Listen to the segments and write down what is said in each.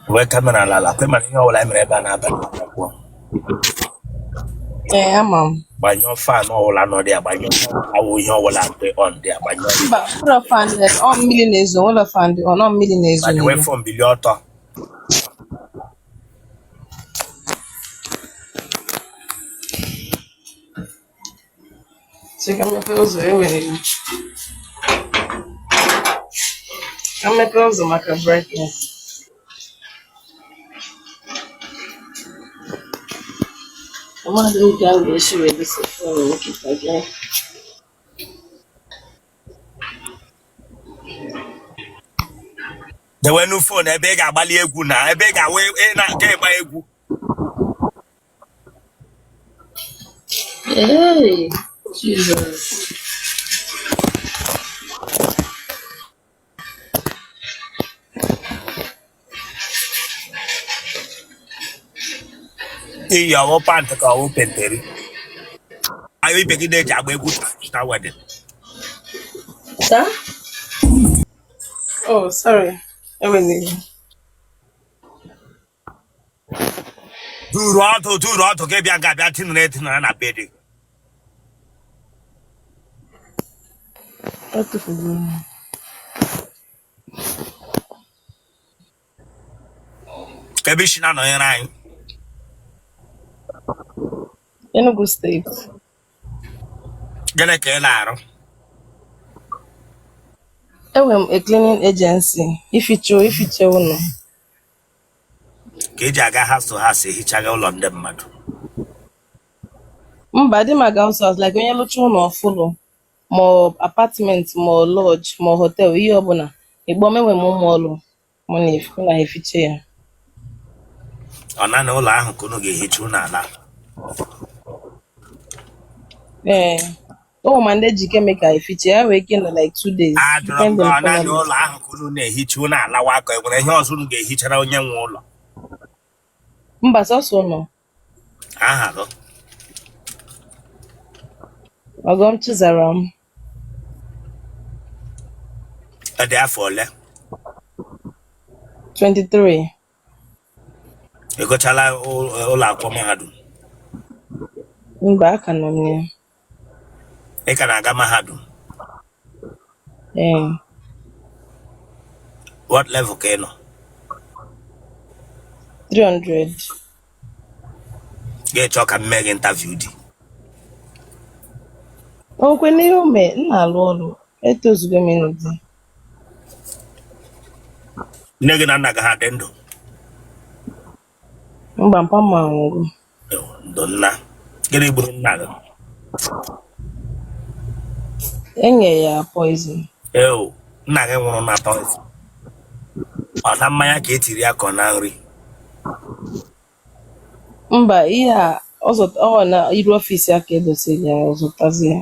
Wee camera ala kwe mana ihe ọbụla mere ebe a na-abalị akwụkwọ. Ee, ama m. Gbanyụọ fan ọbụla nọ dị agbanyụọ, awụ ihe ọbụla dị on dị agbanyụọ. Mba, ụlọ fan ọ mmiri na-ezo, ụlọ fan dị on, ọ mmiri na-ezo Gbanyụọ n'ilo. Phone, bilie ọtọ. Sị ka m mepee ụzọ, ewere iwe. Ka m mepee ụzọ maka brightness. Amadị m ka m ga-esi wee dosa phone m kịta gị. Dewenu phone ebe ị ga-agbalị egwu na ebe ị ga-awe ị na-aga ịgba egwu. Hey, Jesus. Iyi ọwụ pant ka ọwụ penteri anyị ibe gị na-eji agba egwu traditional wedding. Sir? Oh, sorry. Ewela iwe. Duru ọdụ, duru ọdụ gị bịa ga-abịa tinara etinara na be gị. Atụfugo m. Ka ebe isi na-anọnyere anyị? Enugu State. Gịnị ka ị na-arụ? Enwere m a cleaning agency, ificha ụlọ. Ka eji aga house to house ehichaga ụlọ ndị mmadụ? Mba, adị m aga house to house, like onye lụcha ụlọ ọfụlụ, ma ọ apartment, ma ọ lodge, ma ọ hotel, ihe ọbụla. Ịkpọ m, enwere m ụmụ ọrụ mụ na mụ na ha efiche ya. Ọ naanị ụlọ ahụ ka unu ga-ehicha unu ala? Ee, o ma ndị ji chemical efiche ya nwee ike nọ like 2 days. Ajụrụ m depending gị, ọ naanị quality. ụlọ ahụ ka unu na-ehicha unu alawa, ka e nwere ihe ọzọ unu ga-ehichara onye nwe ụlọ? Mba, sọsọ ụlọ. Aha gị? Ọgọm Chizaram. Ọ dị afọ ole? 23. Ị gụchala ụlọ akwụkwọ mahadum? Mba, aka nọ m ya. Ị ka na-aga mahadum? Ee. What level ka ị nọ? 300. Ga-echọ ka m mee gị interview di? Okwe n'ihe o mee, m na-alụ ọrụ, etozugo m ịnụ di. Nne gị na nna gị ha dị ndụ? Mba, mpa m anwụgo. Ndụ nna. Gịnị gburu nna gị? Enye ya poison. Eo, nna gị nwụrụ na poison. Ọ na mmanya ka etiri ya ka ọ na nri? Mba, ihe a ọ na iru office ya ka edosiri ya, ọ zụtazi ya.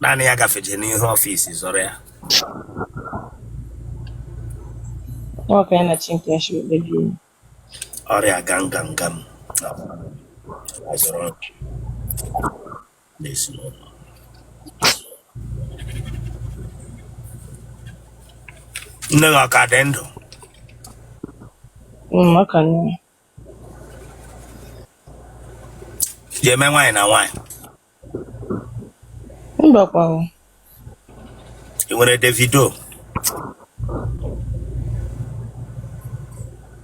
Naanị ya gafeje n'ihu office zọrọ ya? Ọ ka ya na chi nke ya si kpebie. Ọrịa gam gam gam azụrụ n'ezinụlọ. Nne gị ọ ka dị ndụ? Ọ ka nọ. Ji eme nwaanyị na nwaanyị? Mbakwa o. Ị nwere Davido?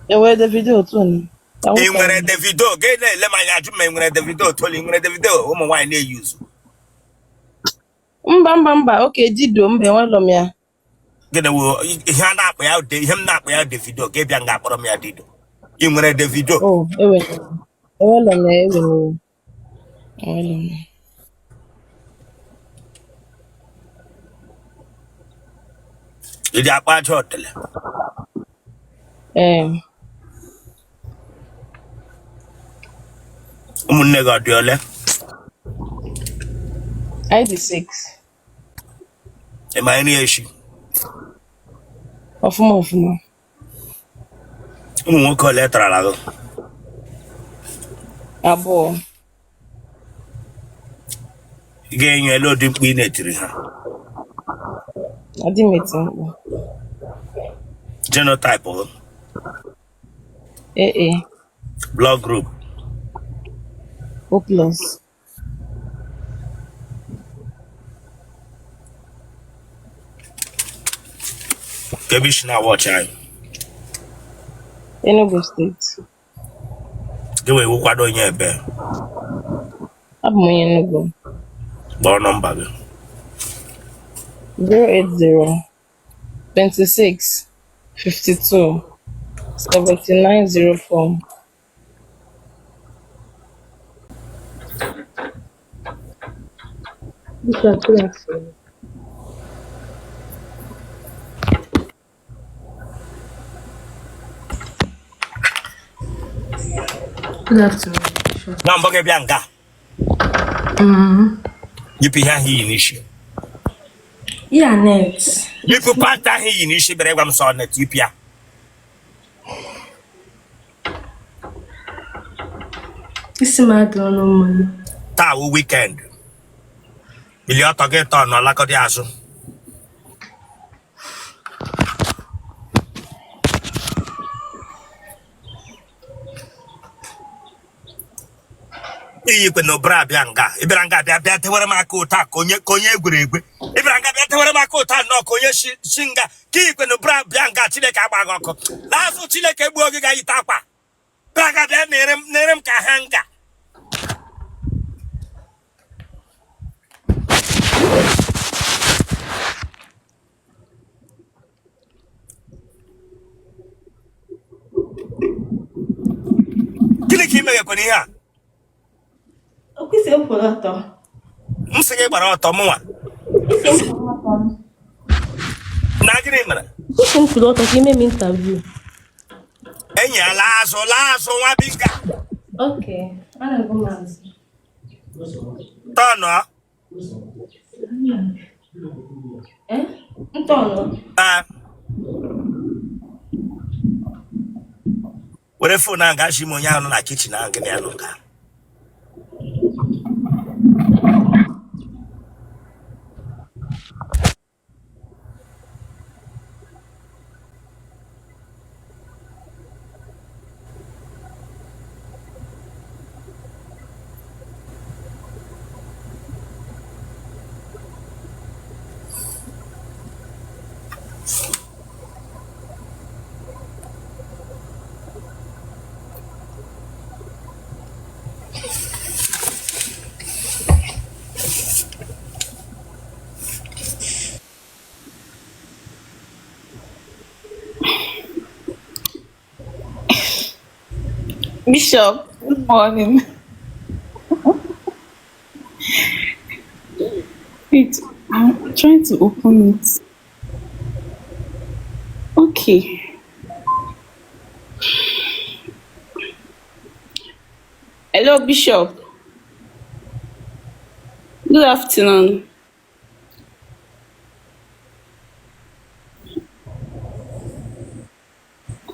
Enwere Davido otu onye. Ị nwere Davido? Gị na-ele m anya ajụ ma ị nwere Davido toli. Ị nwere Davido ụmụ nwaanyị na-eyuzu? Mba, mba, mba, okay, Dido, mba, enwerọ m ya. Gịnị wụ ihe a na-akpọ ya? Ihe m na-akpọ ya Davido, gị bịa nga akpọrọ m ya Dido. Ị nwere Davido? Oh, enwere enwerọ m ya, enwere enwerọ m ya. Ị ji akpa aja otele? Ee. Ụmụnne gị ọ dị ole? Anyị dị 6. Ị ma nri eshi? Ọfụma ọfụma. Ụmụ nwoke ole tarala gị? Abụọ. Ị ga-enyo ele ụdị mkpu ị na-etiri ha? Adị m eti mkpu. Genotype gị? AA. Blood group? O plus. Kee ebe i shi na-awatch anyị? Enugu State. Gị wee wukwado onye ebe? Abụ m onye Enugu. Kpọọ nọmba gị. 080 26 52 79 04. Bishop, good afternoon. Good afternoon, Bishop. Na mbụ gị bịa nga, yipụ ihe ahụ i yi n'isi. Yeah, net. Yipụ pant ahụ i yi n'isi, bịara ịgwa m sọ net, yipụ ya. Isi m adịrọ mma. Taa wụ weekend, bilie ọtọ gị tọọ nọ lakọdị azụ. I yikwe na bra bịa nga, ị bịara nga bịa bịa tewere m aka ụta ka onye egwere egwe. Ị bịara nga bịa tewere m aka ụta nnọọ ka onye shi nga ka i yikwe na bra bịa nga. Chineke agba gị ọkụ n'azụ, Chineke gbuo gị, ga yite akwa bịa nga bịa nere m ka ha nga. Gịnị ka ị meghekwana ihe a? Ọkwa ị sị m kwụrụ ọtọ. M sị gị gbara ọtọ mụnwa na gịnị mere? Ị sị m kwụrụ ọtọ ka i mee m interview. Enyi ya, laa azụ, laa azụ, nwa bika. Okay, anago m azụ. Tọnụọ. Eh? Ntọnụ. Ee. Were phone ahụ gaa zi m onye ahụ nọ na kitchen ahụ, gịnị ya nọ nga. Bishop, good morning. Wait, I'm trying to open it. Okay. Hello, Bishop. Good afternoon.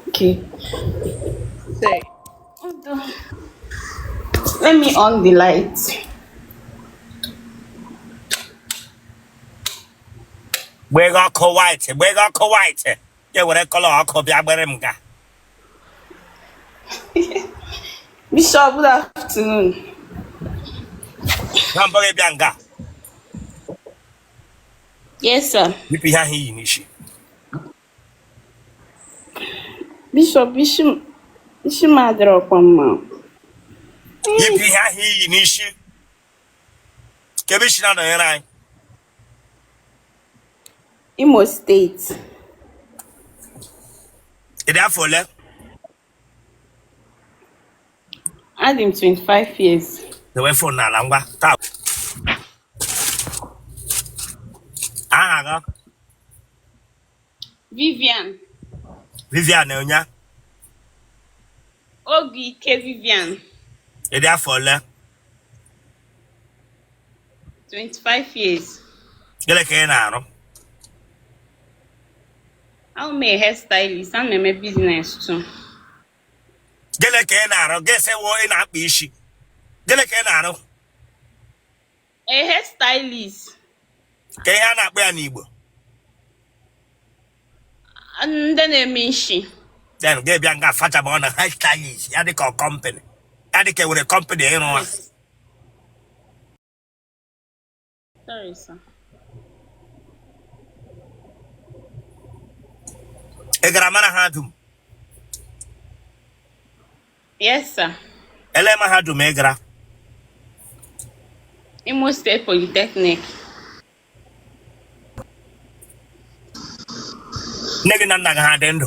Okay. Sorry. Hold on. Let me on the light. Gbega ọkụ white, gbega ọkụ white. Ya were colour ọkụ bịa gbere m ga. Bishop, good afternoon. Na mbụ gị bịa nga. Yes, sir. Yipụ ihe ahụ i yi n'isi. Bishop, isi m adịrọkwa mma. Yipụ ihe ahụ i yi n'isi. Kee ebe i si na-anọnyere anyị? Imo State. Ị dị afọ ole? Adị m 25 years. Dewe phone n'ala ngwa taa. Aha gị? Vivian. Vivian onye? Oge Vivian. Ị dị afọ ole? 25 years. Gịnị ka ị na-arụ? I'm a hairstylist. Ana m eme business too. Gịnị ka ị na-arụ? Gị sị wụ ị na-akpa isi. Gịnị ka ị na-arụ? A hairstylist. Kee ihe a na-akpọ ya n'Igbo? Ndị na-eme isi. Then gị bịa nga fachaba ọ na hair stylist ya dịka company ya dịka enwere company ịrụ ha. Sorry, sir. Ị gara mahadum? Yes, sir. Ele mahadum ị gara? Imo State Polytechnic. Nne gị na nna gị ha dị ndụ?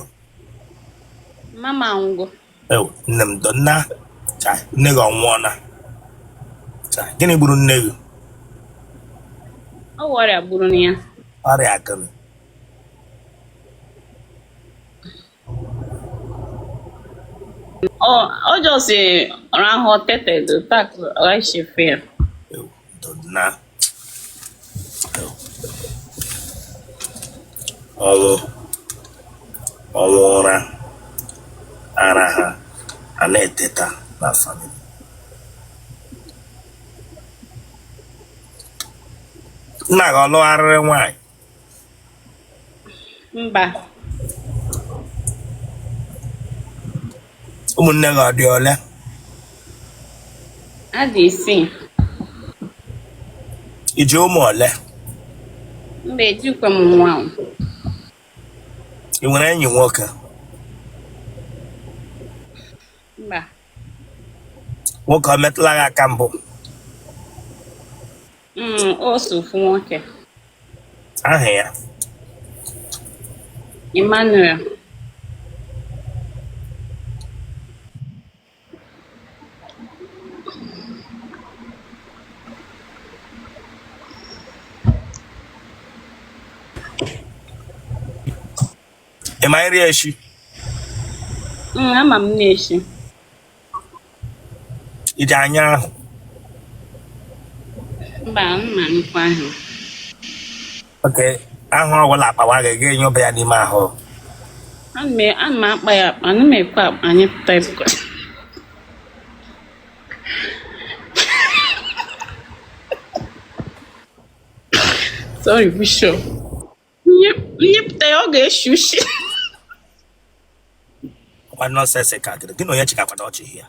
Mama anwụgo. Ew, nne m donna. Chai, nne gị ọ nwụọna? Chai, gịnị gburu nne gị? Ọ wụ ọrịa gburu ya. Ọrịa gịnị? Ọ just rahụ tetedo tak ọghachife ya. Ew, donna. Ew. Ọnwụ ọnwụ ụra ara ha a na-eteta na family. Nna gị ọ lụgharịrị nwaanyị? Mba. Ụmụnne gị ọ dị ole? A dị 6. I ji ụmụ ole? Mba, ejikwa m nwa ahụ. Ị nwere enyi nwoke? Mba. Nwoke ọ metụla gị aka mbụ? O so ofu nwoke. Aha ya? Emmanuel. Ị ma nri eshi? Ama m na-eshi. I ji anya ahụ? Mba, m ma nnukwu ahụ. Okay, ahụ ọbụla akpawa gị gị nyụba ya n'ime ahụ. Ana m akpa ya akpa, ana m ekwe akpa anyị pụta ebukọ. Sorry, Bishop. Nyepụta ya, ọ ga-eshi ushi. Ọkwa nonsense ka gịnị gị na onye chịkakwado ọchị ya?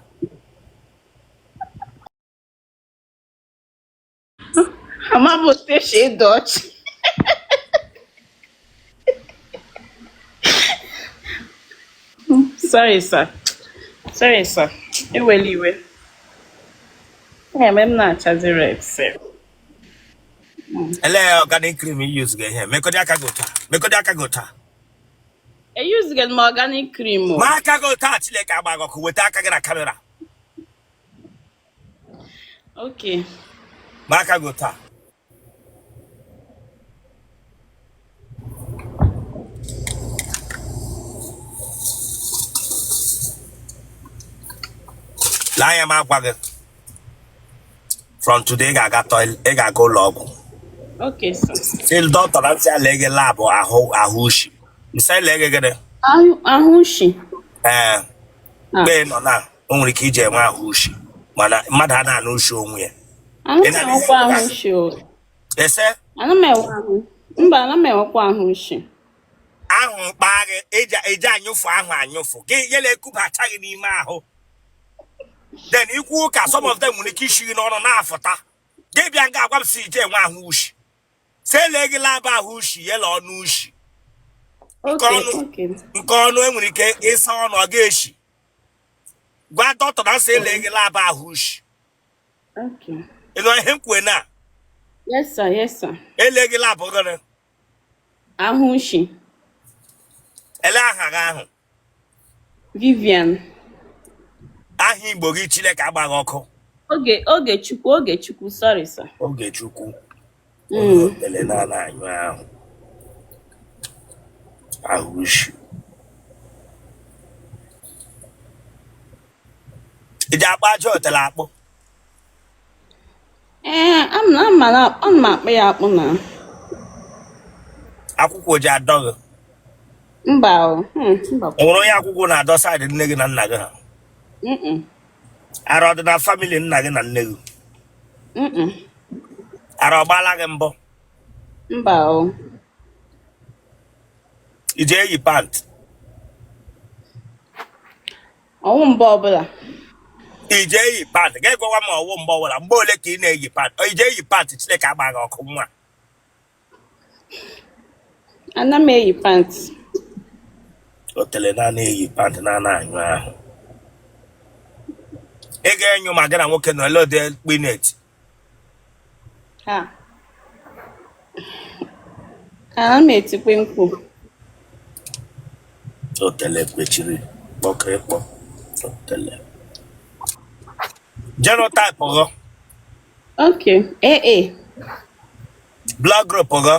Ama bụ otu esi edo ọchị. Sorry, sir. Sorry, sir. Ewela iwe. Eme m na-achazi red, sir. Elee organic cream i use ga ihe? Mekọdị aka gị ụta. Mekọdị aka gị ụta. Eyuzighị m organic cream o. Ma aka gị ụta Chineke agba gị ọkụ weta aka gị na kamera. Okay. Ma aka gị ụta. Lee anya m agwa gị from today ị ga-aga toilet ị ga-aga ụlọ ọgwụ. Okay, sir. Sị dọkịta na nsị lee gị lab ahụ ahụ ushi. Nsị lee gị gịnị? Ahụ ushi. Ee. Mgbe ị nọ na o nwere ike iji enwe ahụ ushi mana mmadụ a na-anụ ushi onwe ya. Ana m enwekwa ahụ ushi o. Ese? Ana m enwe ahụ. Mba, ana m enwekwa ahụ ushi. Ahụ kpaa gị eji anyụfụ ahụ anyụfụ gị yele ekubacha gị n'ime ahụ. Then ikwu ụka some of them nwere ike ishi gị n'ọnụ na-afụta. Gị bịa nga agwa m si ije enwe ahụ ushi. Sị elee gị lab ahụ ushi yela ọnụ ushi. Nke ọnụ enwere ike ịsa ọnụ ọ ga-eshi. Gwa dọkịta na nsị elee gị lab ahụ ushi. Ị nọ ihe m kwue na? Yes sir, yes sir. Ele gị lab gịnị? Ahụ ushi. Ele aha gị ahụ? Vivian. Aha Igbo gị Chineke agba gị ọkụ. Oge Ogechukwu Ogechukwu sorry sir. Ogechukwu. Onye otele na-ana anyụ ahụ. Ahụ ushi. Ị ji akpụ aja otele akpụ? Ee, ana m akpụ ya akpụ na. Akwụkwụ ji adọ gị? Mba o. Mba. O nwere onye akwụkwụ na-adọ side nne gị na nna gị ha? Ara ọ dị na family nna gị na nne gị? Ara ọ gbaala gị mbụ? Mba o. I ji eyi pant? Ọwụ mgbe ọbụla. Ije eyi pant ga gwawa m ọwụ mgbe ọbụla, mgbe ole ka ị na-eyi pant? Ije eyi pant, Chineke agba gị ọkụ nwa. Ana m eyi pant. Otele na eyi pant na ana anyụ ahụ. Ị ga-enyo ma gị na nwoke nọ ele ode kpinet. Ha. Ana m etikwe mkpu. Otele kwechiri kpọkịrịkpọ otele. Genotype gị? Okay. AA. Blood group gị?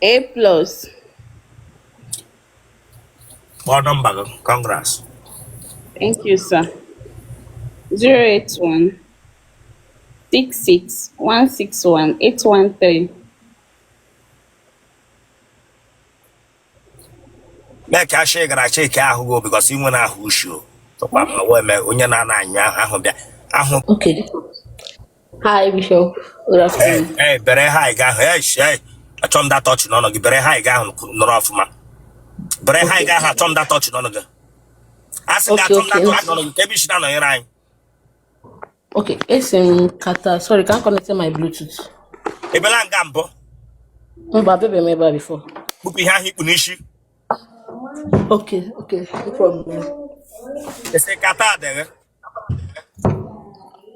A plus. Kpọọ nọmba gị. Congrats. Thank you, sir. 081 66 161 813. Mee ka ashị gara cheke ahụ gị, because ị nwere ahụ ushi o tụkwa ma wee mee onye na-ana anyụ ahụ ahụ bịa ahụ. Okay. Hi, Bishop. Good afternoon. Ee, bere ha ga ahụ. Ee, achọ m data ọchị n'ọnụ gị. Bere ha ga ahụ nọrọ ọfụma. Bere ha ga ahụ, achọ m data ọchị n'ọnụ gị. A sị gị, achọ m data ọchị n'ọnụ gị ka ebe isi na-anọnyere anyị. Okay. Esi m Qatar. Sorry, can't connect my Bluetooth. Ebela nga mbụ? Mba, abịabeghị m ebe a before. Kpụpụ ihe ahụ ikpu n'isi. Okay, no problem. Esi kata adịghị.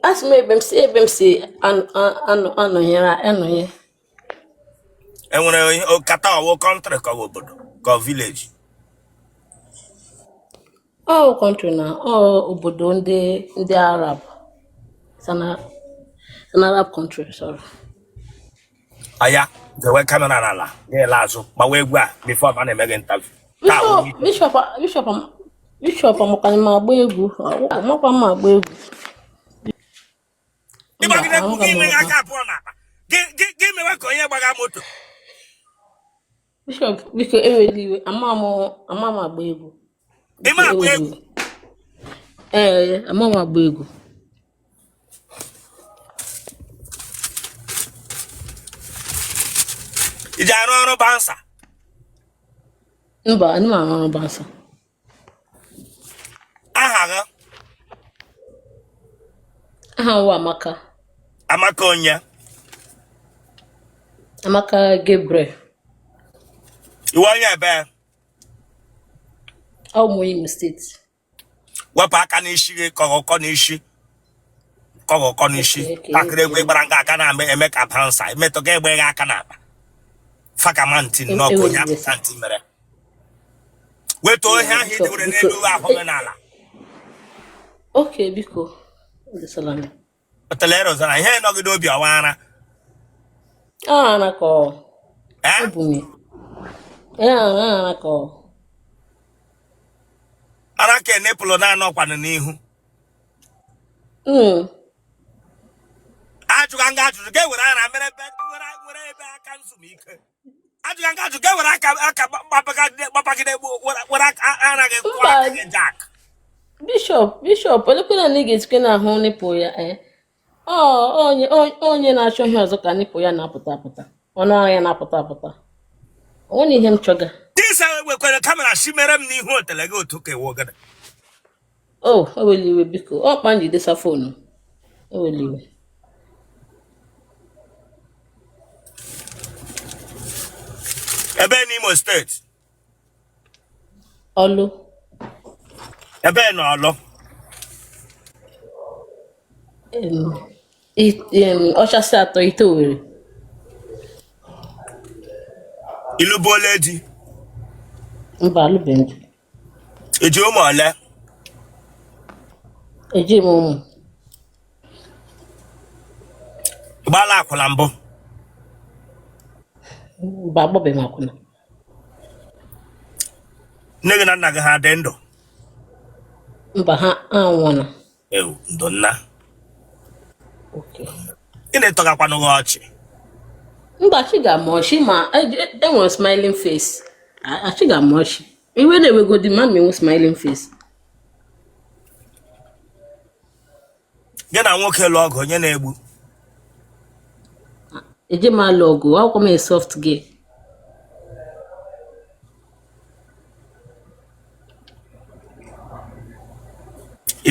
Asị m ebe m si anọnyere anọnye. Enwere kata ọwụ country ka ọ bụ obodo ka ọ village? Ọ country na ọ obodo ndị Arab. It's an Arab country, sorry. Aya dewe camera n'ala, na-ele azụ, gbawa egwu a before ma na-eme gị interview taa. Bishop, Bishop, Bishop, Bishop, amakwa m agba egwu, amakwa m agba egwu. Mba, Ịgbagide egwu ahụghị gị m nweghị ọzọ. Aka abụọ n'akpa gị gị gị mewe ka onye gbaga moto. Bishop, biko ewela iwe, ama m agba egwu. Biko Ịma agba ewela egwu? iwe. Ee, ama m agba egwu. Iji arụ ọrụ bouncer? Mba, ana m arụ ọrụ bouncer. Aha gị? Aha m wụ Amaka. Amaka onye? Amaka Gabriel. Iwe onye ebe? Ọ bụ onye Imo Steeti. Wepụ aka n'isi gị, kọgọkọ n'isi, kọgọkọ n'isi. Okay. Takịrị egwu ịgbara nga aka na-eme eme ka bouncer emetụ gị, egbe gị aka n'akpa fakamanti nnọọ ka onye Ewela iwe. apụta ntị mere wetuo ihe ahụ Biko, idewere biko. n'elu ahụ gị n'ala. Okay, biko. Edesala m. Otele rozana ihe nọgide obi ọwa ara. Ah, na ka ọ. Eh? Ebu m ya. Ee, ara ka ọ. Ara ka enepụlụ na-anọkwanụ n'ihu. Ajụga nga ajụjụ ga-ewere ara mere ebe were ebe aka nzumike. Ajụga nga ajụjụ ga-ewere aka gbapagide were aka ara gị kụọ Mba. aka gị jack. Bishop, Bishop, olekwena na ị ga-esikwe n'ahụ nipple ya, eh? Ọ onye na-achọ ihe ọzọ ka nipple ya na-apụta apụta. Ọnụ ara ya na-apụta apụta. O nwere ihe m chọga. Disa wekwere camera si mere m n'ihu otele gị otu ka ewu ogene. Oh, ewela iwe biko. Ọ kpa m ji desa phone. Ewela iwe. Ebe n'Imo Steeti? Ọlụ. Ebe na Ọlụ? Ọchasị atọ ite Owerri. Ilubuola di? Mba, alụbeghị m di. Iji ụmụ ole? Ejighị m ụmụ. Gbala akwụla mbụ? Mba, agbabeghị m akwụna. Nne gị na nna gị ha dị ndụ? Mba, ha anwụọla. Ewu, ndụ nna. Okay. Ị na-etọgakwanụ gị ọchị. Mba, chi ga-ama ọchị ma enwere smiling face. Achị ga-ama ọchị. Iwe na-ewegodi ma m enwe smiling face. Gị na nwoke lụọ ọgụ, onye na-egbu? Eje m alụ ọgụ, akwụkwọ m a soft girl.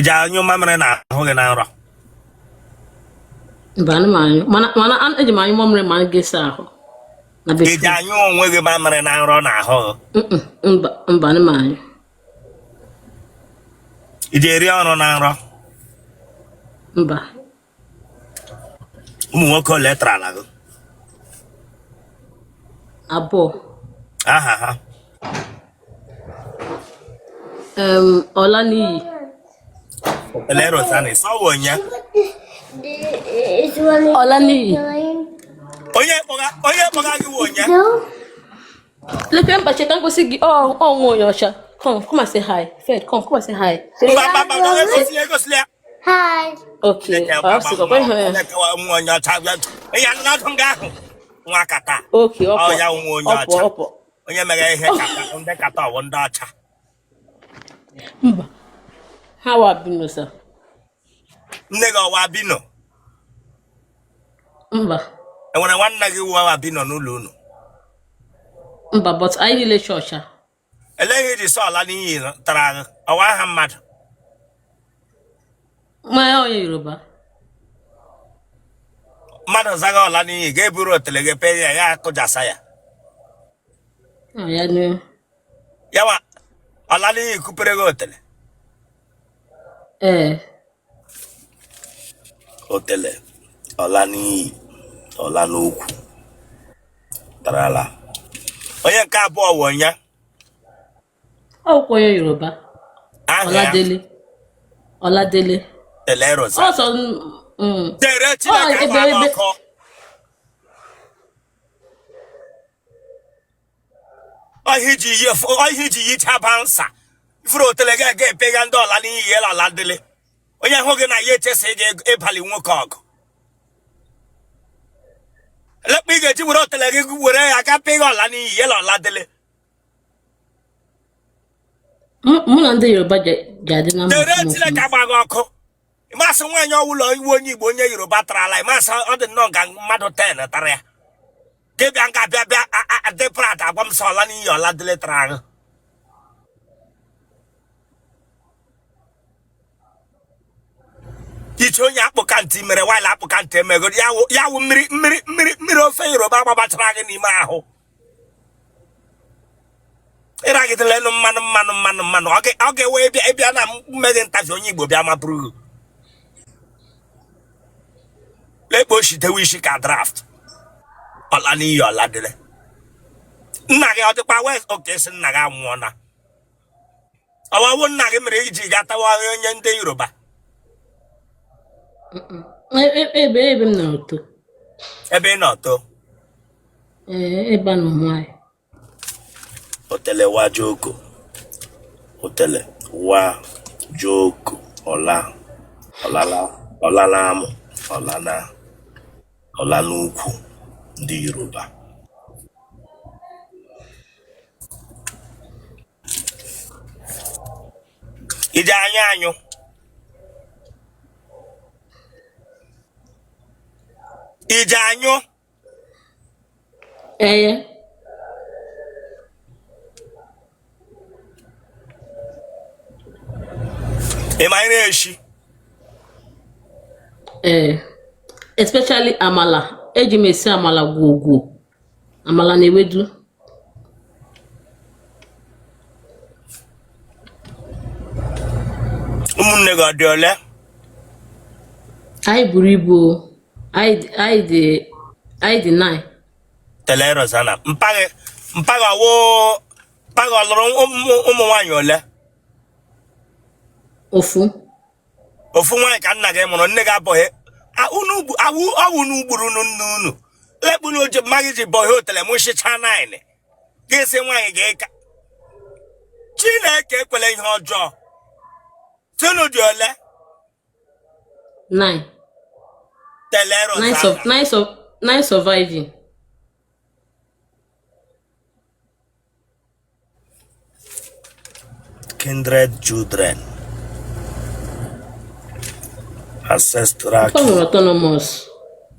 Iji anyụ mamịrị na ahụ gị na nrọ? Mba, ana m anyụ, mana eji m anyụ mamịrị ma m ga-esa ahụ na Iji bedroom. anyụ onwe gị mamịrị na nrọ na ahụ gị? Mba, mba, ana m anyụ. Iji eri ọrụ na nrọ? Mba. Ụmụ nwoke ole tarala gị? 2. Aha ha? Ọlaniyi. Ele Rosanna sọwọ onye? Ọlaniyi. Onye kpọga, onye kpọga gị wụ onye? Lekwe mba, cheta ngosi gị, ọ nwa onye ọcha. Come, come and say hi. Fed, come, come and say hi. Mba, mba, mba, egosila, egosila ya. Hi. Okay, ọ sị ka ọ kweghị ya. Nwa onye ọcha ya n'ọdụ nga ahụ nwa kata. Okay, ọ Ọ pụọ. ya nwa onye Ọ pụọ, ọcha. ọ pụọ. Onye mere ihe kata, ndị kata ọwụ ndị ọcha. Mba. Ha wa bino sir. Nne gị ọwa bino? Mba. Enwere nwanne gị wụ bino n'ụlọ unu? Mba, but anyị niile chọọchị a. Elee ihe iji sọ Ọlaniyi tara gị? Ọwa aha mmadụ? Mmanya onye Yoruba. Mmadụ zaga Ọlaniyi ga-eburu otele gị pee ya, ya akụjasa ya. Ọ ya ne. Ya wa Ọlaniyi kupere gị otele. Ee. Otele Ọlaniyi ọla n'ukwu tarala. Onye nke abụọ wụ onye? Ọ bụkwa onye Yoruba. Aha ya? Ọladele. Ọladele. Tele Rosa. Ọsọ Tere Ọ Chineke ebe agba ebe ọkụ. Ọhịa iji yicha bansa. Ifuru otele gị aga epega ndị Ọlaniyi ya Ọladele. Onye hụ gị na ya echesa ị ga-ịbali nwoke ọgụ. Elekpa ị ga-eji were otele gị were ya ga pega Ọlaniyi ya Ọladele. Mụ na ndị Yoruba ji adị na mma Tere ọfụma Chineke ọfụma. agba gị ọkụ. Ịmasị nwaanyị ọwụlọ iwu onye Igbo onye Yoruba tarala, ịmasị ọ dị nnọọ ka mmadụ 10 tara ya. Gị bịa nga bịa bịa dị prat agwa m sọ Ọlaniyi Ọladele tara ahụ. Iche onye akpụka ntị mere nwaanyị akpụka ntị emego ya wụ mmiri mmiri mmiri mmiri ofe Yoruba gbabachara gị n'ime ahụ. Ịragidela elu mmanụ mmanụ mmanụ mmanụ ọ ga-ewe ịbịa na mmeghe ntafi onye Igbo bịa mapụrụ gị. Lekpo oshitewe isi ka draft. Ọlaniyi Ọladele. Nna gị ọ dịkwa wee oke sị nna gị anwụọna. Ọwawo nna gị mere iji ga tawa onye ndị Yoruba. Ebe ebe m nọrọ too. Ebe ị nọ too. Ee, ebe a nọ nwaanyị. Otele wa joko. Otele wa joko. Ọla ọlala ọlala amụ ọlana ọla n'ukwu ndị Yoruba. Ije anyụ anyụ. Ije anyụ. Ee. Ị ma nri eshi? Ee. Especially amala. Eji m esi amala gwogwo. Amala na ewedu. Ụmụnne gị ọ dị ole? Anyị buru ibu o. Anyị dị 9. Tele Rosanna. Mpaghị mpaghị ọwụ mpaghị ọ lụrụ ụmụ nwaanyị ole? Ofu. Ofu nwaanyị ka nna gị mụrụ, nne gị abụghị. Awụ unu gburu unu nne unu. Lekpu na oji mmaghị ji bọghị otele mụ shicha 9. Gị sị nwaanyị ga-eka. Chineke ekwela ihe ọjọọ. Tunu dị ole? 9. Tele Rosanna. 9 surviving. Kindred children. Ancestral autonomous.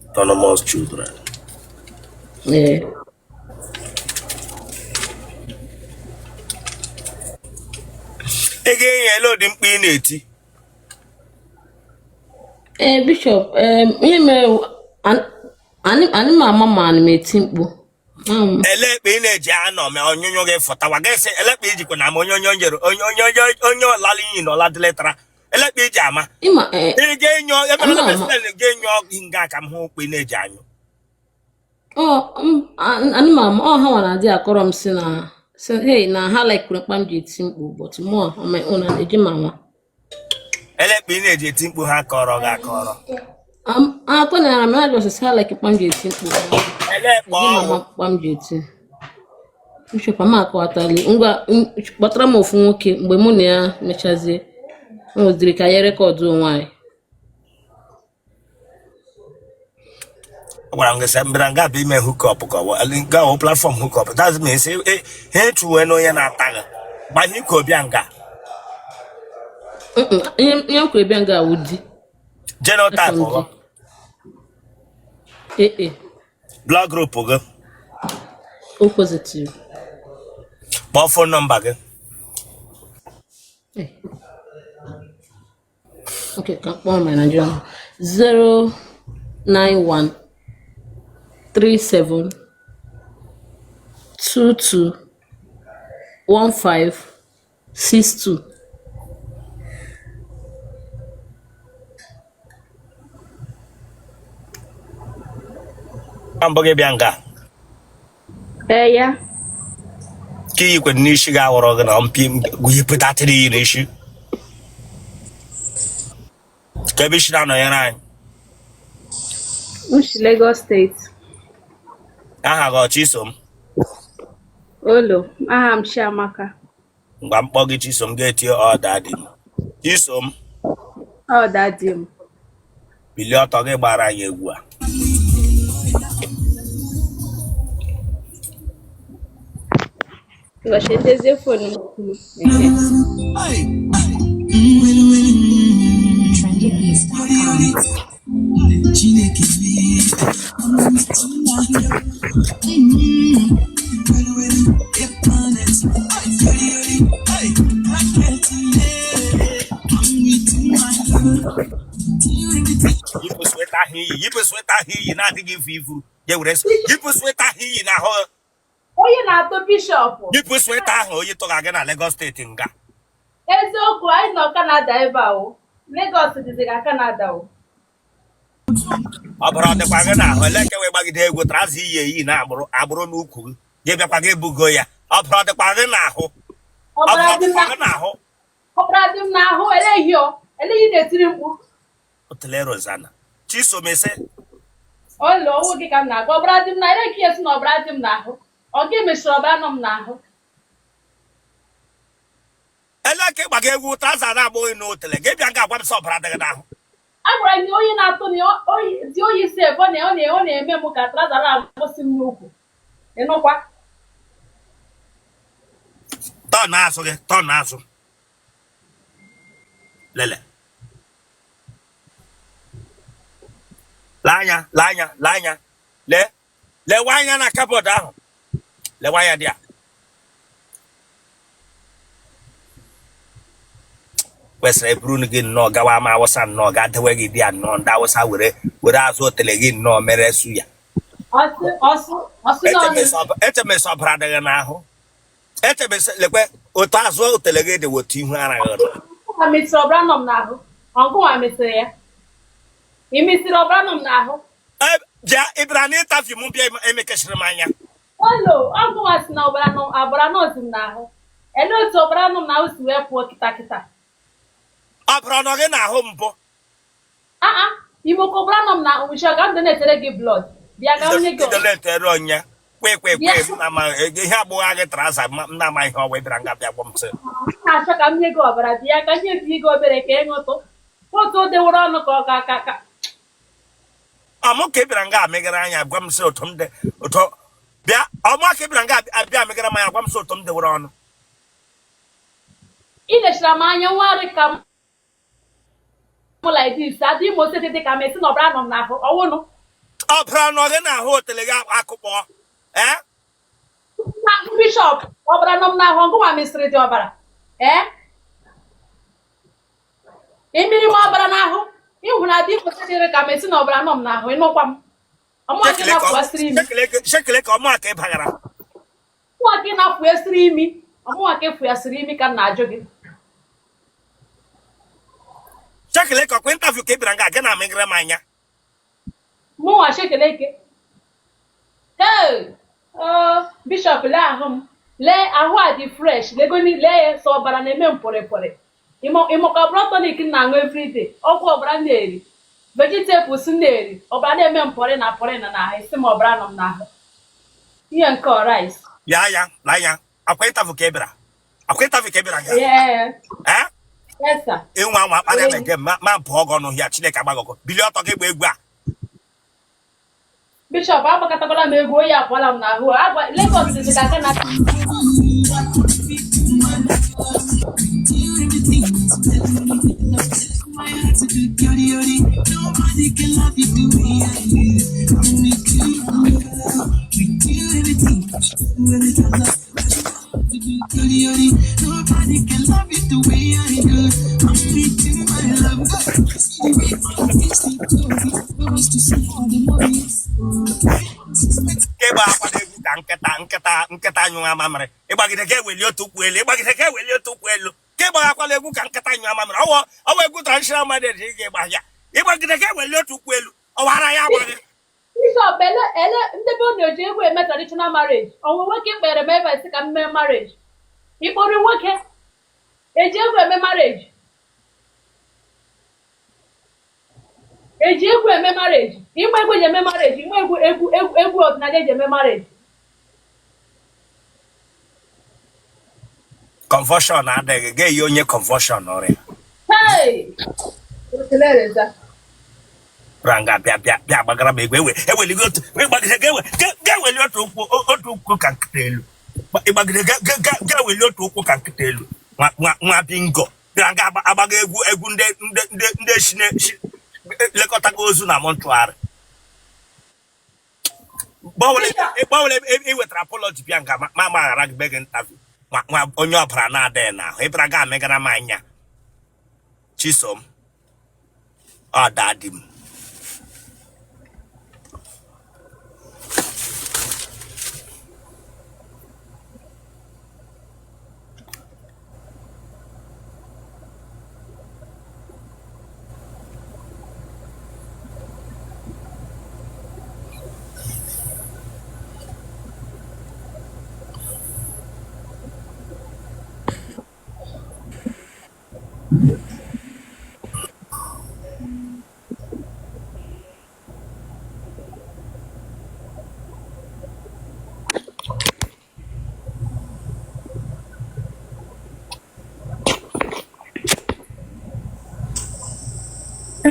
Autonomous children. Yeah. Ị ga-enye elu dị mkpu ị na-eti. Ee, Bishop, ihe mere anyị m ama ma ana m eti mkpu. Ele ekpe ị na-eji anọ ma onyonyo gị fụtawa gị sị ele ekpe ijikwa na ama onye onye nyere onye onye onye onye ọlala iyi na ọladịle tara ele ekpe iji ama. Ịma ee. Ị ga-enyo ebe Ama na ama. ga-enyo nga ka m hụ okpe ị na-eji anyụ. Ọ ana m ama ọ ha nwa na-adị akọrọ m si na si hey na ha laikuru mkpa m ji eti mkpu, but mụ on my own eji m ama. Ele ekpe ị na-eji eti mkpu ha kọrọ gị akọrọ? Akọ na m ha just ha like mkpa m ji eti mkpu. Ele ekpe Eji m ama ọwụ? mkpa m ji eti. Bishop, ama akọwatali. Ngwa, kpọtara m ofu nwoke mgbe mụ na ya mechazie o nweziri ka anyị record onwe anyị. Agwara m gị sị mbịara nga bụ ime hookup ka ọ nga ọ platform hookup, that means ha echuwe na onye na-ata gị gbanye iko bịa nga. Ihe m kwere bịa nga awụ di. Genotype Achọrọ m gị? di. Ee. Blood group gị? O positive. Kpọọ phone number gị. Okay, ka m kpọọ my Nigerian 091 37 22 15 62. Na mbụ gị bịa nga? Ee ya. Ka iyikwe n'isi gị awụrọ gị na mpi yipụtatịrị iyi n'isi ka ebe isi na-anọnyere anyị. M si Lagos State. Aha gị ọ Chisom? Olo, aha m Chiamaka. Ngwa, m kpọọ gị Chisom, ga-etinye ọ daddy m Chisom. Ọ daddy m. Bilie ọtọ gị gbara anyị egwu a. Ụbọchị ndezie phone m. Ehe. Yipụ sweater ahụ iyi, yipụ sweater ahụ iyi na-adịghị ifu ifuru je were yipụ sweater ahụ iyi n'ahụ. Onye na-atụ Bishop. Yipụ sweater ahụ oyi tụga gị na Lagos State nga. Eziokwu, anyị nọ Canada ebe a o. Lagos dịzị ka Canada o. Ọ bụrụ ọ dịkwa gị n'ahụ eleke wee gbagide egwu trouser iyi eyi na agbụrụ agbụrụ n'ukwu gị gị bịakwa gị bugo ya, ọ bụrụ ọ dịkwa gị n'ahụ, ọ bụrụ ọ dịkwa gị n'ahụ. Ọbara dị m n'ahụ, eleghị o. Eleghị na-etiri mkpu. Otele Rosanna Chisom ese. Olo, ọwụ gị ka m na-agwa. Ọbara dị m na eleghị esi na ọbara dị m n'ahụ. Ọ gị mechiri ọbara nọ m n'ahụ. Eleke gbaga egwu trouser na-agbụghị n'otele gị bịa nga agwa m sị ọbara dị gị n'ahụ. A gwara m onye na-atụ na oyi dị oyi si ebe ọ na-eme m ka trouser na-agbụsị m n'ukwu. Ịnụkwa? Tọọ n'azụ gị, tọọ n'azụ, lele, lee anya, lee anya, lee anya, lee, lewe anya na cupboard ahụ, lewe anya dị a kwesịrị eburu gị nnọọ gawa ama awụsa nnọọ ga dewe gị dị ya nnọọ, ndị awụsa were were azụ otele gị nnọọ mere suya. Echemesi ọbara dị gị n'ahụ, echemesi lekwe otu azụ otele gị dị otu ihu ara gị dị. Mesịrị ọbara nọ m n'ahụ, ọgụnwa mesịrị ya, ị mesịrị ọbara nọ m n'ahụ. Bịa, ị bịara na interview m bịa emekesịrị m anya. Olo, ọgụnwa si na ọbara nọ m n'ahụ. Elee otu ọbara nọ m n'ahụ si wee pụọ kịta kịta? Ọbara nọ gị n'ahụ mbụ? Aa, ime ka ọbara nọ m n'ahụ nwụchi ka m na-etere gị blood. Bịa ka onye gị na-etere onye kwe kwe kwe ihe agbụghị gị trouser m na-ama ihe ọwa bịara nga bịa gwa m sị na-achọ ka m nye gị ọbara. Bịa ka nye bi gị obere ka ịṅụtụ otu o dewere ọnụ ka ọ ka ka ka ọmụ ka ị bịara nga amịgara anya gwa m sị otu m dị otu bịa ọmụ ka ị bịara nga abịa amịgara m anya gwa m sị otu m dewere ọnụ. Ị lechara m anya nwarị ka m like this adị Imo State dị ka m esi na ọbara nọ m n'ahụ ọwụnụ. Ọbara nọ gị n'ahụ otele gị akụkpọ ee. Bishop, ọbara nọ m n'ahụ, ọgụnwa mesịrị dị ọbara ee, imiri m ọbara n'ahụ. Ịhụ na adị kwesịrị ka m esi na ọbara nọ m n'ahụ, ịnụkwa m. Ọmụwa gị na-apụasịrị imi. Shekele ka ọmụ aka ịbaghara. Ọmụwa gị na-apụasịrị imi. Ọmụwa ka ịfụasịrị imi ka m na-ajụ gị. Shekele ka ọkwa interview ka ị bịara nga gị na-amịgịrị m anya. Mụnwa Shekeleke. Hey! Oh, Bishop, lee ahụ m. Lee ahụ a dị fresh. Legoni lee ya sọ ọbara na-eme m pọrịpọrị. Ịmụka blood tonic m na-aṅụ everyday. Ọgwụ ọbara m na-eri. Vegetables m na-eri. Ọbara na-eme m pọrị na pọrị na n'ahụ. Isi m ọbara nọ m n'ahụ. Ihe nke ọ rice. Ya ya la ya akwa interview ka ị bịara. Akwa interview ka ị bịara nga. Yeah. Eh? Yes, sir. Ịnwa anwa akparịa m ege ma bụọ gị ọnụ ya Chineke agbagọkọ. Bilie ọtọ gị gba egwu a. Bishop, agbakọtakwala m egwu oyi apụọla m n'ahụ. Agwa Lagos dị ka aka na Ịgba akwa egwu ka nkịta nkịta nkịta nyụọ mamịrị ịgbagide ka eweli otu ụkwụ elu ịgbagide ka eweli otu ụkwụ elu ka ịgba akwala egwu ka nkịta nyụọ mamịrị ọwọ ọwọ egwu traditional marriage ị ga-ịgba ya ịgbagide ka eweli otu ụkwụ elu ọwara ya agbaghị. Bishop, ele ele ndị be unu eji egwu eme traditional marriage. Ọnwụ nwoke kpere m ebe a sị ka m mee marriage. Ịkpọrọ nwoke eji egwu eme marriage. Eji egwu eme marriage. Ịgba egwu eji eme marriage. Ịgba egwu egwu egwu egwu ọdịnala eji eme marriage. Convulsion adịghị ga-eyi onye convulsion ọrịa. Hey! Okelereza. Ranga bịa bịa bịa gbagara m egwu ewe eweligo otu ịgbagide ga ewe ga eweli otu ụkwụ otu ụkwụ ka nkịta elu ịgbagide ga ga ga eweli otu ụkwụ ka nkịta elu nwa nwa nwa bingo bịa nga agbaga egwu egwu ndị ndị ndị ndị shi lekọtago ozu na mortuary gbanwere ị wetara apology bịa nga ma gbaghara gị be gị interview nwa onye ọbara na-adịghị n'ahụ ịbịara ga amịgara m anya Chisom ọ daddy m.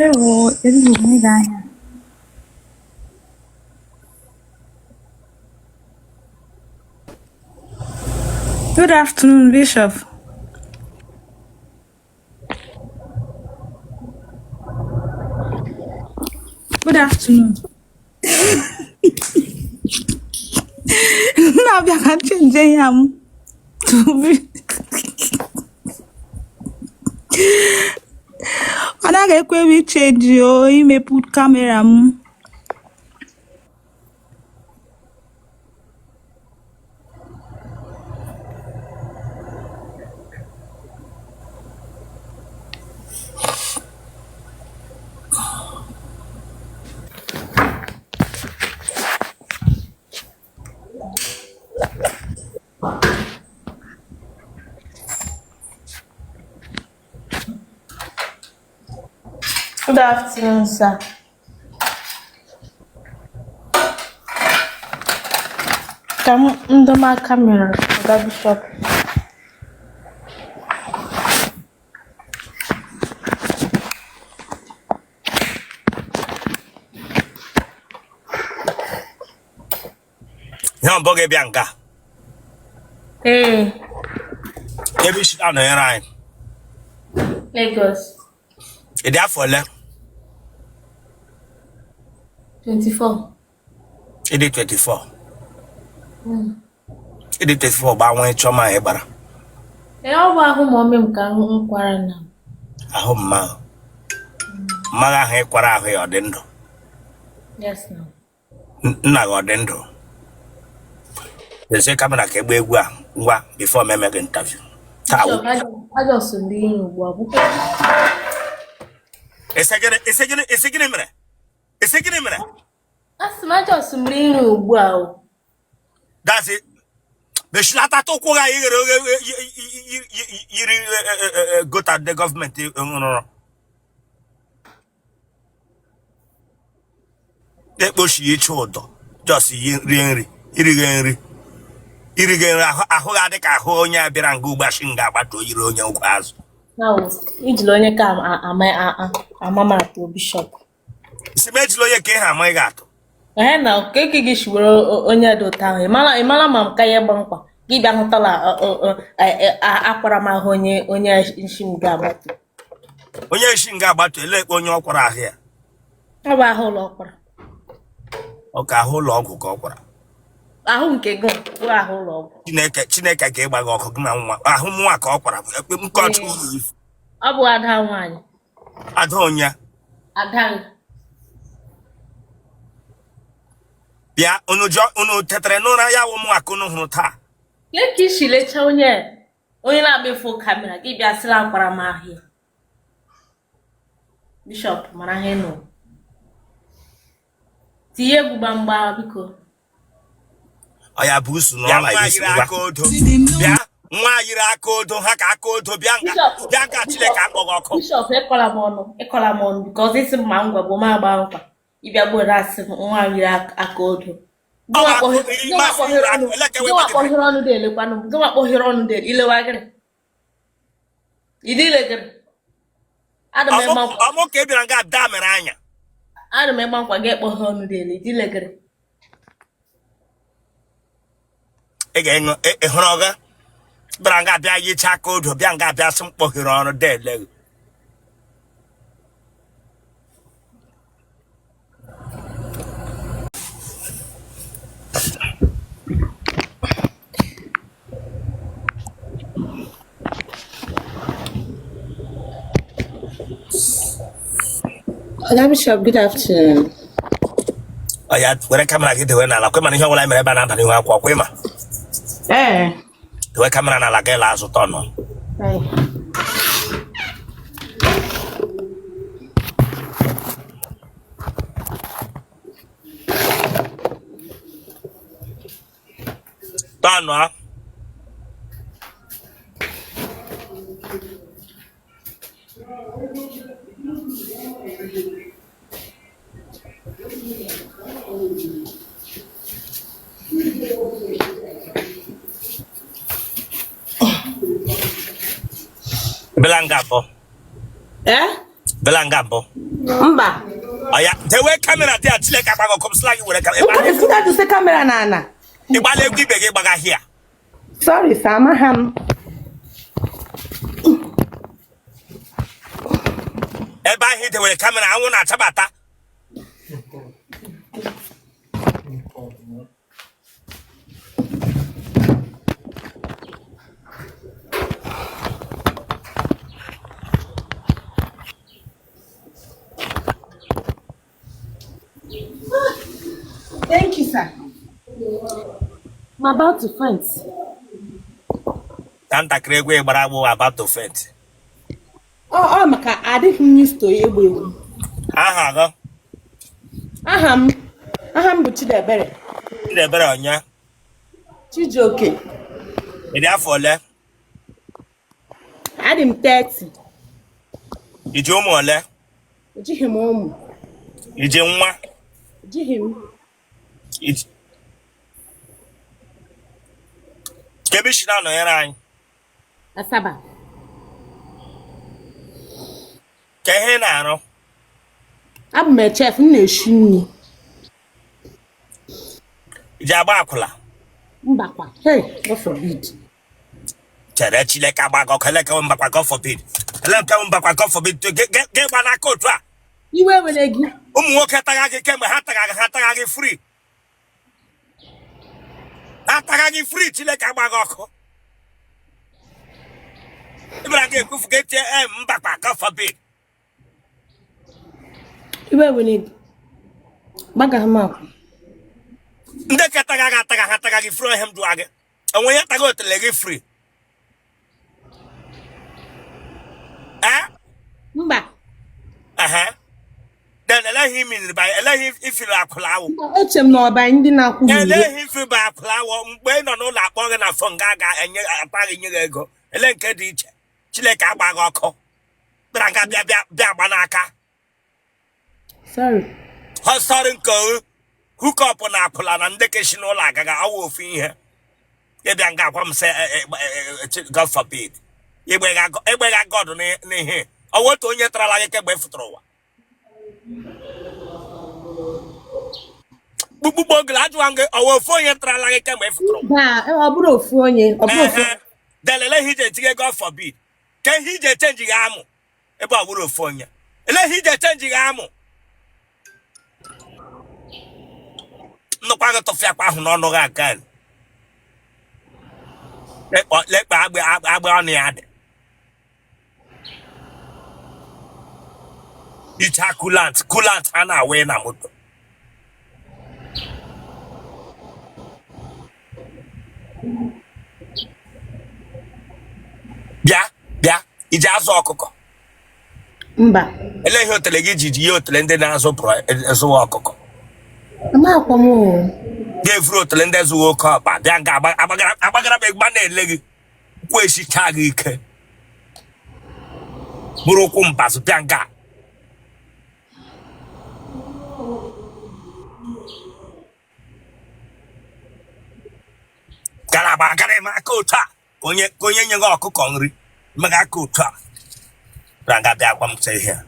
Ewo, ezigbo m ịga ahịa. Good afternoon, Bishop. Good afternoon. Na-abịa ka m change ya m to be. Ọ naghị ekwe m ichange o imepe camera m. Good afternoon, sir. Ka m ndọma camera, Oga Bishop. Ihe mbụ gị bịa nga Ee, ebe isi na-anọnyere anyị. Lagos. Ị dị afọ ole? 24. Ị dị 24. Ị dị 24 gbanwee chiọma ị gbara. Ee, ọ bụ ahụ mummy m ka m kwara na. Ahụ mma. Mma gị ahụ ị kwara ahụ ya ọ dị ndụ? Yes, no. Nna gị ọ dị ndụ? Eze camera ka egba egwu a ngwa before m eme gị interview. Taa wụ. Bishop, a just ndị ihe ugbu a bụkwa. Ese gịnị ese gịnị ese gịnị mere? Ese gịnị mere? Asị m a just m rie nri ugbu a o. That's it. Mechilata ụkwụ gị anyị ghere oghe yiri gutter ndị gọọmenti rụrụ. Ekpochi iche ụdọ just yi rie nri irighe nri irighe nri ahụ ga adị ka ahụ onye a bịara nga ugbu a shi nga agbata oyiri onye ụkwụ azụ. Na o, ijila onye ka ama m atụ Bishop. Si m ejila onye ka ị ha ama ị ga-atụ. Ehe na ka eke gị shiwere onye dị ụtọ ahụ ị mara ma m ka ya gba nkwa gị bịa hụtala akwara m ahụ onye onye nshi m ga-agbatu. Onye nshi nga agbatu ele onye ọ kwara ahụ ya? Ọ bụ ahụ ụlọ ọkwara. Ọ ka ahụ ụlọ ọgwụ ka ọ kwara. Ahụ nke gị bụ ahụ ụlọ ọgwụ. Chineke Chineke ga-ịgba gị ọkụ gị na nwa ahụ mụnwa ka ọ kwara nkọcha ụlọ ifu. Ọ bụ ada nwaanyị. Ada onye? Ada. Bịa unu jụọ unu tetere n'ụra ya wụ mụnwa ka unu hụrụ taa. Lee ka isi lechaa onye onye na-agba efu camera gị bịa sịla akwara m ahịa. Bishop mara ihe nụ. Tinye egwu gbamgba biko. Ọ ya bụ usu n'ọla isi ngwa. Bịa nwa yiri aka odo ha ka aka odo bịa nga bịa nga Chineke akpọghị ọkụ. Bishop ịkọla m ọnụ ịkọla m ọnụ because isi m ma ngwa bụ m agba nkwa ịbịa gboro asị m nwa yiri aka odo. Gịnwa kpọghere ọnụ dị elekwanụ m gịnwa kpọghere ọnụ dị ilewa gịrị ịdị ile gịrị. Ọmụ ka ị bịara nga da mere anya. Ana m ịgba nkwa gị ekpọghe ọnụ dị ele ịdị ile gịrị. Ị ga-enwe ị hụrụ ọga bịara nga bịa yichaa aka odo bịa nga bịa sị m kpọghere ọnụ dị ele gị. Oga Bishop, good afternoon. Ọ ya were camera gị dewe n'ala kwe mana ihe ọbụla mere ebe a na-aba n'ihu akwụkwọ kwe ma. Ee. Dewe camera n'ala gị la azụ tọnụ. Tọnụ. Belanga mbụ. Eh? Belanga mbụ. Mba. Ọya, dewe camera dị a Chineke agbaghị ọkụ m sịla gị were camera. Nkwado duse camera n'ala. Ị gbala egwu ibe gị gbaga hia. Sorry, sir, amaghị m. Ebe ahụ i dewere camera anwụ na-achabata. Thank you, sir. I'm about to faint. Na ntakịrị egwu ị gbara agbụ about to faint. Ọ maka adịghị m used to egwu egwu. Aha gị? Aha m bụ Chidiebere. Chidiebere onye? Chijioke. Ị dị afọ ole? Adị m 30. I ji ụmụ ole? Ejighị m ụmụ. I ji nwa? Ejighị m. Kebe isi na-anọnyere anyị? Asaba. Ka ihe ị na-arụ? Abụ m chef, m na-eshi nri. I ji agba akwụla? Mbakwa. Hey, God forbid. Chere Chineke agba gị ọkụ eleke mbakwa God forbid. Eleke mbakwa God forbid. Gị gba n'aka otu a. Iwe were gị. Ụmụ nwoke tagha gị kemgbe ha tagha gị free. Ha tagha gị free Chineke agba gị ọkụ. Ị bịara gị ekwufu gị tie mbakwa God forbid. Iwe were gbagaghị m akwụ. Ndị ka taga gị ataga ha taga gị free. Ihe m jụa gị, onwe ya taga otele gị free? Eh? Mba. Ehe, then eleghị iminiri ba eleghị ifiri akwụla awụ. Eche m na ọba ndị na-akwụ n'iro. Eleghị ifiri ba akwụla awụ mgbe ị nọ n'ụlọ akpọ gị na phone ga aga enye ata gị nye gị ego. Ele nke dị iche? Chineke agba gị ọkụ bịara nga bịa bịa bịa agba n'aka. Sorry. Họsọrị nke hookup na akwụla na ndị keshi n'ụlọ agaghị awụ ofu ihe. Ịbịa nga agwa m sị God forbid, egbegha God n'ihe ọwụ otu onye tarala gị kemgbe ị fụtara ụwa kpukpukpo ogele. Ajụwa gị, ọwụ ofu onye tarala gị kemgbe ị fụtara ụwa? Mba, ọ bụrụ ofu onye, ọ bụrụ ofu. Then ele ihe iji etinye God forbid? Ka ihe iji echange gị amụ ebe ọ bụrụ ofu onye? Ele ihe iji echange gị amụ? Nnukwu gị tụfịakwa ahụ n'ọnụ gị aka lekpa agba ọnụ ya dị icha coolant coolant a na-awụ na moto. Bịa bịa, iji azụ ọkụkọ? Mba. Ele ihe otele gị ji ji ihe otele ndị na-azụ zụwa ọkụkọ? Amakwa m o. Ga-evuru otele ndị zụwa oke ọkpa bịa nga agbagara m egba na-ele gị kwụ esicha gị ike bụrụ ụkwụ mbazụ bịa nga. Gara agba gara eme aka otu a ka onye ka onye nye gị ọkụkọ nri mega aka otu a bịa nga bịa gwa m sị ihe a.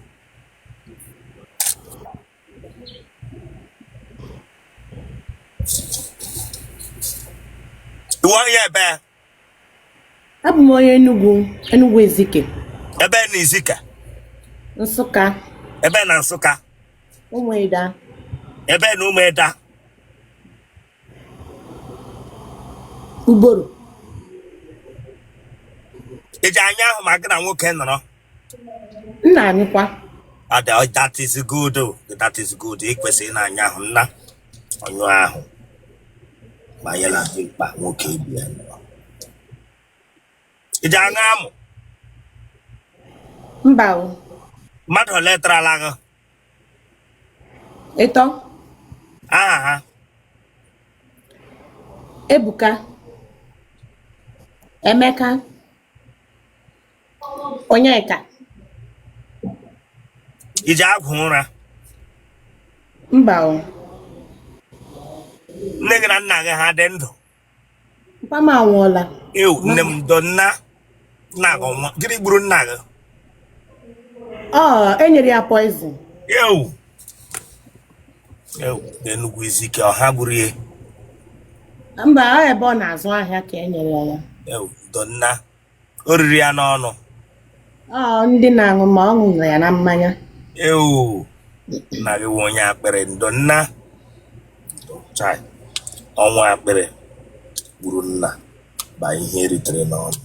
Iwe onye ebe? Abụ m onye Enugu, Enugu Ezike. Ebe na Ezike? Nsụka. Ebe na Nsụka? Ụmụeda. Ebe na Ụmụeda? Uboro. Iji anya ahụ ma gị na nwoke nọrọ? M na-anyụkwa. That is good, that is good. Ị kwesịrị na-anya ahụ nna ọnyụ ahụ ma ya na dị mkpa nwoke ibi ya nọrọ. Iji aṅụ amụ? Mba o. Mmadụ ole tarala gị? Ịtọ. Aha ha? Ebuka. Emeka. Onyeka. Iji agwụ ụra? Mba o. Nne gị na nna gị ha dị ndụ? Papa m anwụọla. Ewu, nne m ndo. Nna nna gị ọnwa gịnị gburu nna gị? Ọ enyere ya poison. Ewu ewu, Enugwu Ezike ọha gburu ya? Mba, ọ ebe ọ na-azụ ahịa ka e nyere ya. Ewu, ndo nna. O riri ya n'ọnụ? Ọ ndị na-aṅụ ma ọ ṅụrụ ya na mmanya. Ewu, nna gị wụ onye akpịrị. Ndo nna. Chai, ọnwụ akpịrị gburu nna ba ihe eritere n'ọnụ.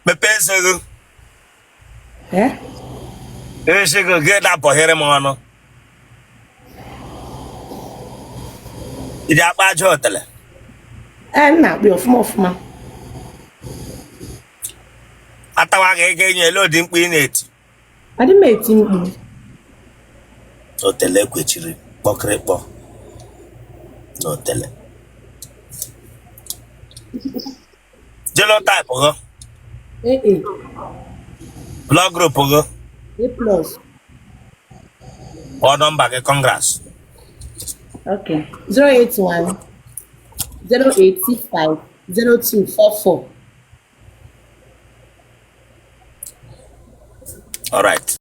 Mepee eze gị. Eh? Eze gị gị dapụghịrị m ọnụ. Iji akpa aja otele? Ee, m na-akpụ ya ọfụma ọfụma. Atawa gị ego enye ele ụdị mkpu ị na-eti? Adị m eti mkpu. Otele kwechiri kpọkịrịkpọ na otele. Genotype gị? AA. Blood group gị? A plus. Kpọọ nọmba gị, congrats. Okay. 081 0865 0244. All right.